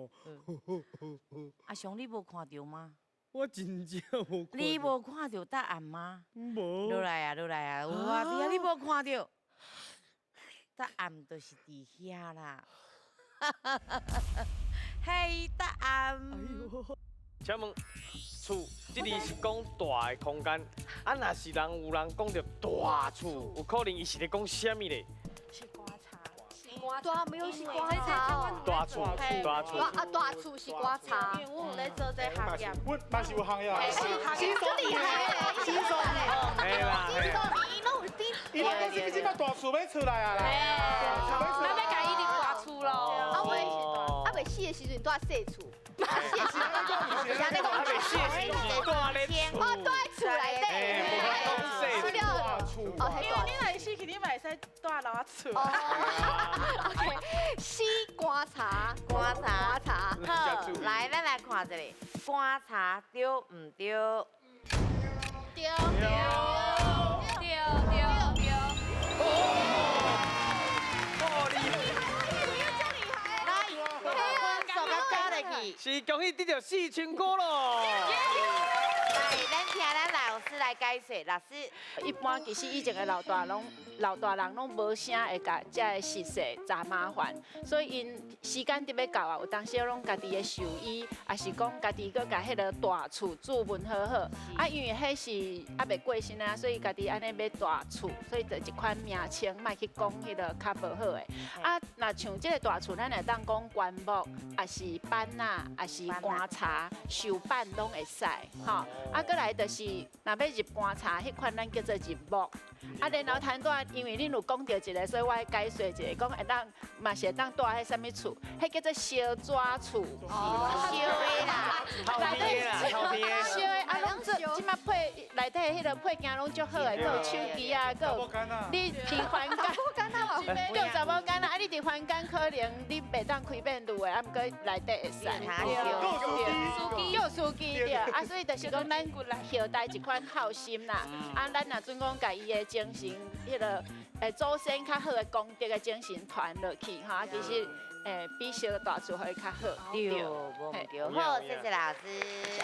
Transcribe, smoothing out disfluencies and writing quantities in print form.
吼。阿雄，你無看著嗎？我真正無看。你無看著答案嗎？無。落來啊，落來啊，有啊，對啊，你無看著。答案就是佇遐啦。嘿，答案。請問厝，這裡是講大的空間，啊，若是人有人講著大厝，有可能伊是咧講啥物咧？是棺柴。大沒有是棺柴。大厝，大厝。啊，大厝是棺柴。因為我有咧做這行業。阮嘛是有行業。是足厲害的，新手嘿啦，新手伊攏有伫。伊攏講是這擺大厝欲出來啊啦。咱欲共伊入大厝囉。啊未，啊未死的時陣蹛細厝。死的時陣，啊未死的時陣蹛咧厝。哦，蹛厝內底。死了。哦，因為你若死去，你嘛會使蹛老仔厝。哦。OK，死棺柴，棺柴，棺柴。好，來，咱來看一下，棺柴對毋對？對。對。對對對。哦，厲來，分數佮加落去。是恭喜得著4000塊囉。來，咱聽咱老師來解說。老師，一般其實以前的老大攏老大人攏無啥會共這个習俗添麻煩，所以𪜶時間特別到啊，有當時攏家己的壽衣，抑是講家己閣共彼个大厝注文好好。啊，因為彼是猶未過身啊，所以家己按呢買大厝，所以就這款名稱，莫去講彼个較無好的。啊，若像這个大厝，咱會當講棺木，抑是板仔，抑是棺柴、壽板攏會使，吼。啊，閣來就是，若欲入棺柴，彼款咱叫做入木。啊，然後攤拄因為恁有講著一个，所以我愛解說一下，講會當嘛是會當蹛彼啥物厝，彼叫做燒紙厝。燒的啦，內底燒的啊，攏做這馬配內底彼个配件攏足好的，閣有手機啊，閣有你佇凡間，閣有查某囡仔，啊，你佇凡間可能你袂當開變路的，啊，毋過內底會使。有司機對，啊，所以就是講咱後代一款孝心啦，啊，咱若準講共伊的精神，彼个祖先較好的功德的精神傳落去，吼，其實比燒大厝會較好。對，無毋對。好，謝謝老師。